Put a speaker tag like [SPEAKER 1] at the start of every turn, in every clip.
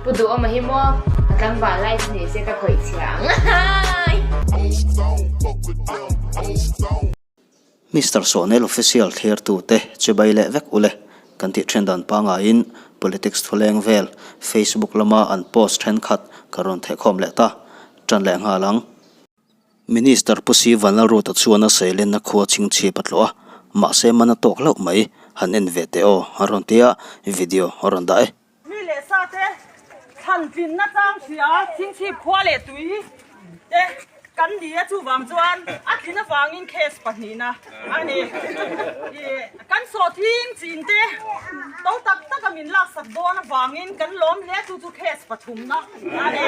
[SPEAKER 1] Pu Duhawma hi maw a tlangval lai chu ni se ka khawih chhia ang.
[SPEAKER 2] Mister Sawnel Official thlirtute chibai leh vek ule kan tih then dan pangaiin politics thuleng vel Facebook lama an post thenkhat ka rawn thehkhawm leh ta tan leh nghal ang. Minister Pu Si Vanlalruata chuan a seilenna khua chhingchhip a tlawh a, mahse man a tawk hlauh mai, han en ve teh aw a rawn ti a, video a rawn dah e.
[SPEAKER 3] Mi leh sa te thlan tlinna chang hria chhingchhip khua leh tui te kan ni a, chuvang chuan a tlin avangin case pahnihna a ni. Kan sawhthing chin te to tak taka min laksak dawn avangin kan lawm hle, chu chu case pathumna a ni.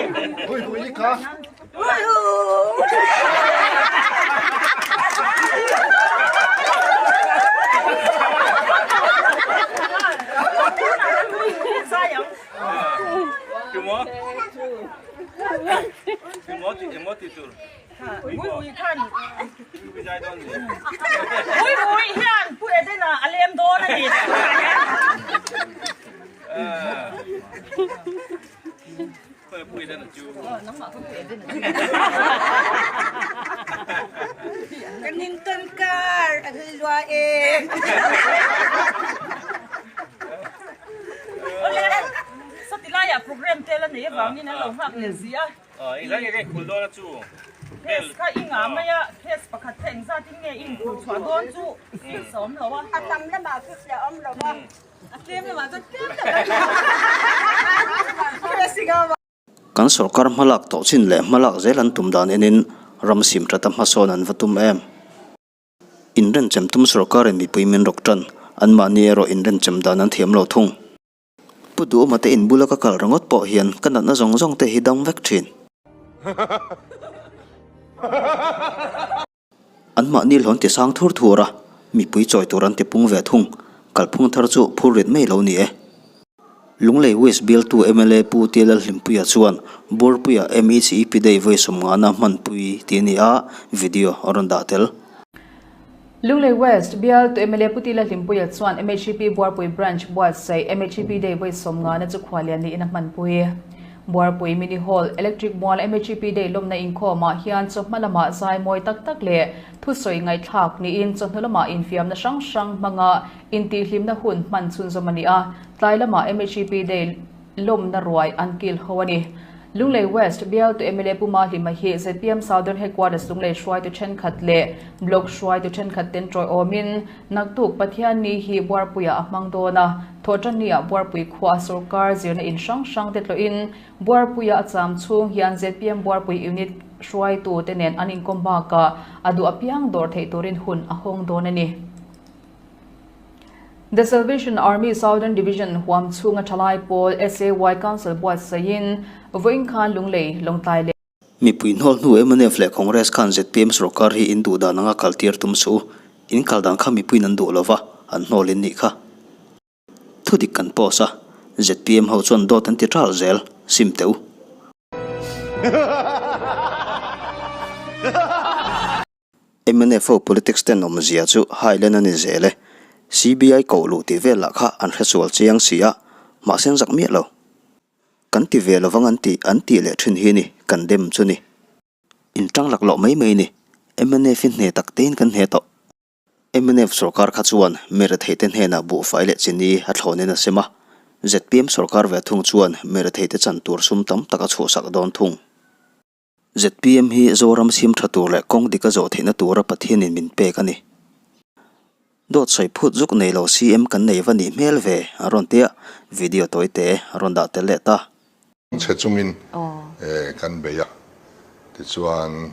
[SPEAKER 4] Kan in ton kar a hul lua e.
[SPEAKER 3] Sawtilaiah program te la nei avangin an lo nghak leh zia. Case kha i ngah mai a, case pakhat kha engzatin nge i inkhul chhuah dawn chu fix a awm lo a.
[SPEAKER 4] A tam lamah fix a awm lo a.
[SPEAKER 2] Kan sorkar hmalak tawh chin leh hmalak zel an tum dan enin ram sim tata hmasawn an va tum em? Inrenchem tum sorkarin mipui min rawk tan, anmahni erawh inrenchem dan an thiam lo thung. Pu Duhawma te in bula ka kal ringawt pawh hian ka natna zawng zawng te hi dam vek thin. Anmahni hlawn ti sang thur thur a, mipui chawi tur an ti pung ve thung. Kalphung thar chu phur rit mai lo ni e. Lunglei West bialtu mla Pu Tialal Hlimpuia chuan Buarpuia MECEP Day vawi sawmngana hmanpui tih a ni a, video a rawn dah tel.
[SPEAKER 5] Lunglei West bialtu mla Pu Tialal Hlimpuia chuan MECEP Buarpui Branch buatsaih MECEP Day vawi sawmngana chu khuallian niin a hmanpui. Buarpui Mini Hall, Electric Mual MHEP Day lawmna inkhawmah hian chawhma lamah zai mawi tak tak leh thusawi ngaihthlak niin chawhnu lamah infiamna hrang hrang hmanga intihhlimna hun hman chhunzawm a ni a, tlai lamah MHEP Day lawmna ruai an kil ho a ni. Lunglei West bialtu mla Pu Mahlima hi zpm Southern Headquarters Lunglei hruaitu thenkhat leh Block hruaitu thenkhat ten tawiawmin Naktuk Pathianni hi Buarpuiah a hmang dawn a, Thawhtanni-ah Buarpui khua sawrkar zirna in hrang hrang te tlawhin Buarpuia a cham chhung hian zpm Buarpui Unit hruaitu te nen an inkawm bakah a duh apiang dawr theih turin hun a hawng dawn a ni. The Salvation Army Southern Division huam chhunga thalai pawl SAY Council buatsaihin vawiin khan Lunglei, Lawngtlai leh.
[SPEAKER 2] Mipui hnawl hnu mnf leh Congress khan zpm sorkar hi in duh dan anga kal tir tum suh u. In kal dan kha mipuiin an duh lova, an hnawl in nih kha. Thudik kan post a, zpm ho chuan dawt an ti ṭal zel, sim teh u. Mnf ho politics ten awmzia chu Highland a ni zel e. CBI koh luh tih vel lah kha an hresual chiang si a, mahse an zak miah lo. Kan ti ve lovang an tih an tih leh thin hi ni, kan dem chu ni. In tang lak loh mai mai ni, mnf hi hne tak tein kan hne tawh. Mnf sorkar kha chuan mi retheite hnenah buhfai leh chini a thlawnin a sem a, zpm sorkar ve thung chuan mi retheite chan tur sum tam tak a chhuahsak dawn thung. Zpm hi Zoram siam tha tur leh kawng dik a zawh theihna tura Pathianin min pek a ni. Dawt sawi phut zuk nei lo CM kan nei va nih hmel ve a rawn tia, video tawi te a rawn dah tel leh ta.
[SPEAKER 6] Chhe chungin kan bei a, tichuan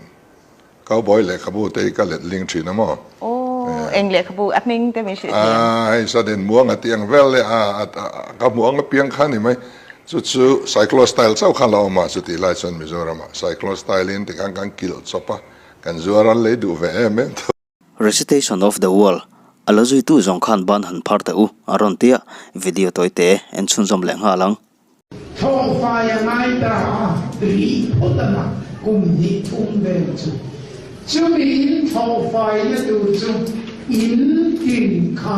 [SPEAKER 6] Cowboy lehkhabu te hi ka let ling thin a maw?
[SPEAKER 7] Aw, eng lehkhabu a hming te min hrilh thei ang?
[SPEAKER 6] Aa, hei sudden muang a tih ang vel leh a, ka hmuh ang apiang kha ni mai. Chu chu cyclo style chauh khan la awm a, chutih lai chuan Mizoramah cyclo style in tikhan kan kilh chawp a, kan zuar an lei duh ve em em tho.
[SPEAKER 2] Recitation of the World, A la zuitu zawng khan ban han phar teh u, a rawn ti a, video tawi te en chhunzawm leh nghal ang.
[SPEAKER 8] Thlawhfai a ngai ta a, rih phawt a na kum hnih thum vel chu. Chumi in thlawhfaina tur chu in tin kha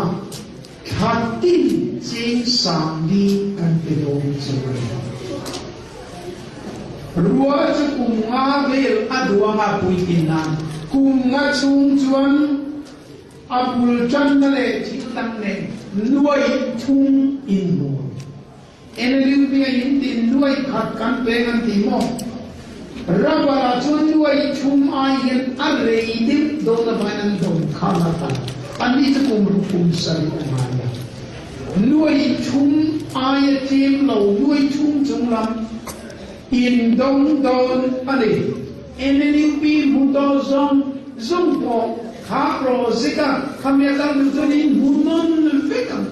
[SPEAKER 8] thla tin cheng sangli kan pe dawn chu a ni. Ruah chu kum nga vel a duang a puitlin nan kum nga chhung chuan a bul tanna leh thil dang nen nuai thum inhmuh. NLUP a in tin nuai khat kan peng an ti maw? Rubber ah chuan nuai thum ai hian a rei deuh dawn avangin an dawn kha la ta. Anni chu kum ruk kum sarih a ngai a. Nuai thum aia tlem lo nuai thum chung lam in dawng dawn a ni. NLUP hmu tawh zawng zawng pawh kha project a khami a kal duh chuan in hmu nawn vek ang.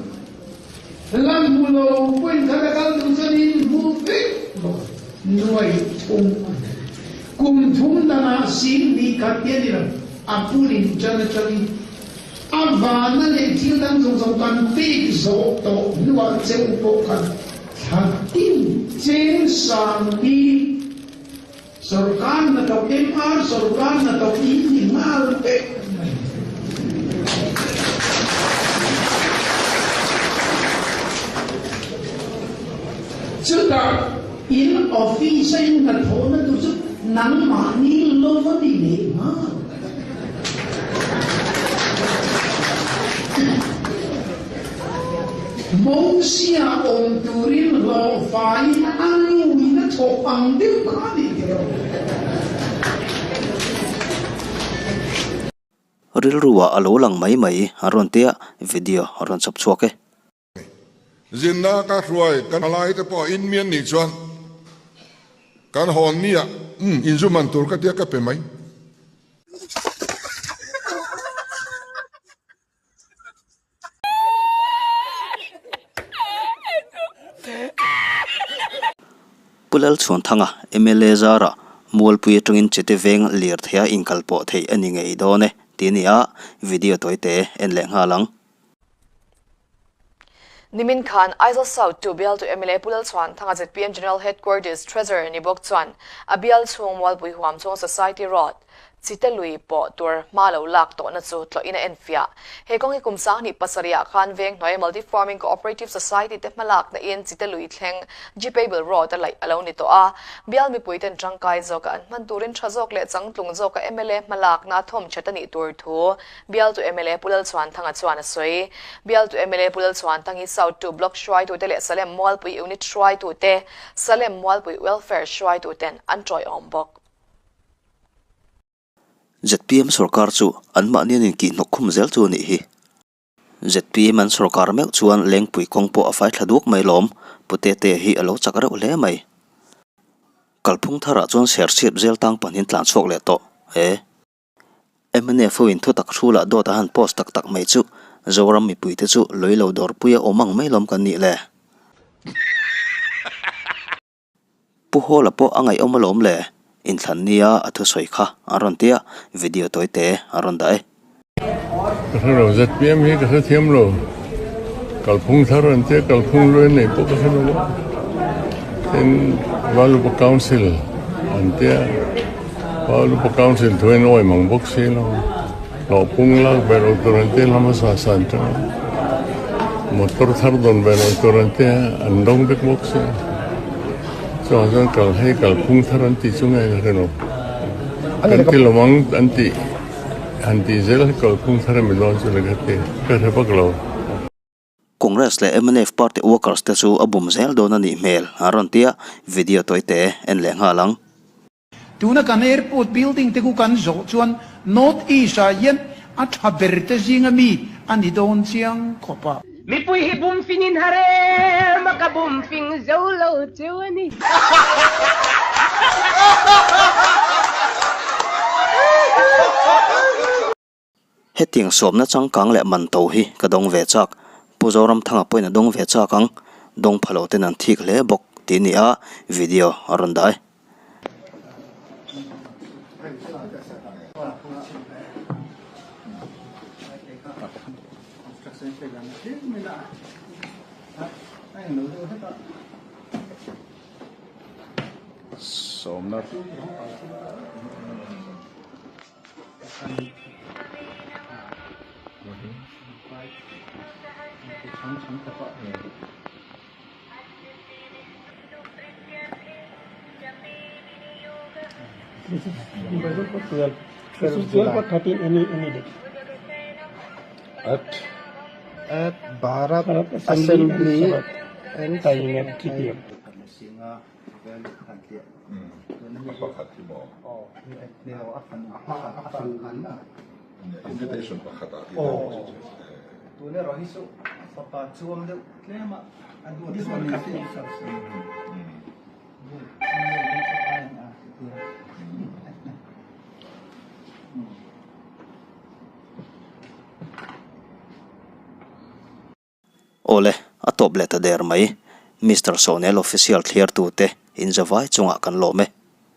[SPEAKER 8] La hmu lo pawhin khat a kal duh chuan in hmu vek bawk ang. Nuai thum a ni. Kum thum danah sing hnih khat te a ni lo, a pulin tan atangin A vana leh thil dang zawng zawng kan pek zawh tawh hnuah cheu pawh khan thla tin cheng sang hi sorkar hnathawk MR sorkar hnathawk in ni nghal vek mai. Chutah in office a in hnathawhna tur chu nangmahni lova ni leh nghal. Mosia awm turin hlawhfaiin a nuin a thawk ang deuh kha a nih teh aw.
[SPEAKER 2] Rilru-ah a lo lang mai mai a rawn tia video a rawn chhawp chhuak e.
[SPEAKER 6] Zinna ka hruai kan halai te pawh in mian nih chuan kan hawn ni ah umm inzu man tur ka tia ka pe mai.
[SPEAKER 2] Pu Lalchhuanthanga, mla zarah Mualpui atangin Chite veng lirtheia inkalpawh theih a ni ngei dawn e tih a ni a, video tawite en leh nghal ang.
[SPEAKER 5] Nimin khan Aizawl South tu bialtu mla Pu Lalchhuanthanga zpm General Headquarters Treasurer ni bawk chuan a bial chhung Mualpui huam chhung Society Road Chite lui pawh tur hma lo lak tawhna chu tlawhin a enfiah. He kawng hi kum sanghnih pasarihah khan veng hnuaia Multi Farming Cooperative Society te hmalakna in Chite lui thleng Jeepable Road a laih a lo ni tawh a. Bial mipuiten tangkai zawka an hman turin tha zawk leh changtlung zawka mla hmalakna thawmthat a nih tur thu Bialtu mla Pu Lalchhuanthanga chuan a sawi. Bialtu mla Pu Lalchhuanthang hi South 2 Block hruaitute leh Salem Mualpui Unit hruaitute, Salem Mualpui Welfare hruaituten an tawiawm bawk.
[SPEAKER 2] Zpm sorkar chu anmahni an inkihhnawk khum zel chu a nih hi. Zpm an sorkar meuh chuan Lengpui kawng pawh a fai thla duak mai lawm, Pu Tetea hi a lo chak reuh hle mai. Kalphung tharah chuan serchhip zel tang pahnihin tlan chhuak leh tawh e. Mnf ho in thutak hrulah dawt a han post tak tak mai chu Zoram mipuite chu lawilo dawrpuia awm ang mai lawm kan nih le. Pu Hawla pawh a ngaihawm alawm le, inthlan nia a thusawi kha an rawn tia video tawite an rawn dah e.
[SPEAKER 9] Ka hre lo, zpm hi ka hrethiam lo, kalphung thar an tia kalphung luai nei pawh ka hre lo a, tin Valupa Council an tia Valupa Council thu in awi mang bawk si lo, hlawhpung lak ve lo tur an tia hla hmasa san tang a, motor thar dawn ve lo tur an tia an dawng vek bawk si a, chuvang chuan kal hei kalphung thar an tih chu nge ka hre lo, kan ti lo ang an tih. Han tih zel hi kalphung thar a mi dawn chu le ka ti, ka hre vak lo.
[SPEAKER 2] Congress leh mnf party workers te chu a bum zel dawn a nih hmel a rawn ti a, video tawi te en leh nghal ang.
[SPEAKER 8] Tuna kan airport building te khu kan zawh chuan North East ah hian a tha ber te zinga mi a ni dawn chiang khawp a.
[SPEAKER 10] Mipui hi bum fingin har em a, ka bum fing zo lo cheu a ni.
[SPEAKER 2] Hetiang sawmna changkang leh man to hi ka dawng ve chak. Pu Zoramthanga pawhin a dawng ve chak ang. Dawng pha lo ten an thik hle bawk tih a ni a, video a rawn dah e.
[SPEAKER 11] This is divisible for 12. This is 12 or 13 any any day.
[SPEAKER 12] At
[SPEAKER 13] At Bharat
[SPEAKER 11] Bharat Assembly
[SPEAKER 13] Assembly
[SPEAKER 11] and
[SPEAKER 13] and
[SPEAKER 11] Time at 3 p.m.
[SPEAKER 6] Invitation pakhat ah
[SPEAKER 13] Tun erawh hi chu fapa chuang deuh tlem a a duat
[SPEAKER 11] This
[SPEAKER 13] chu
[SPEAKER 11] one
[SPEAKER 13] a ni
[SPEAKER 11] cut
[SPEAKER 13] si.
[SPEAKER 11] is also.
[SPEAKER 2] Awle, a tawp leh ta der mai. Mister Sonel Official thliartute in zavai chungah kan lawm e.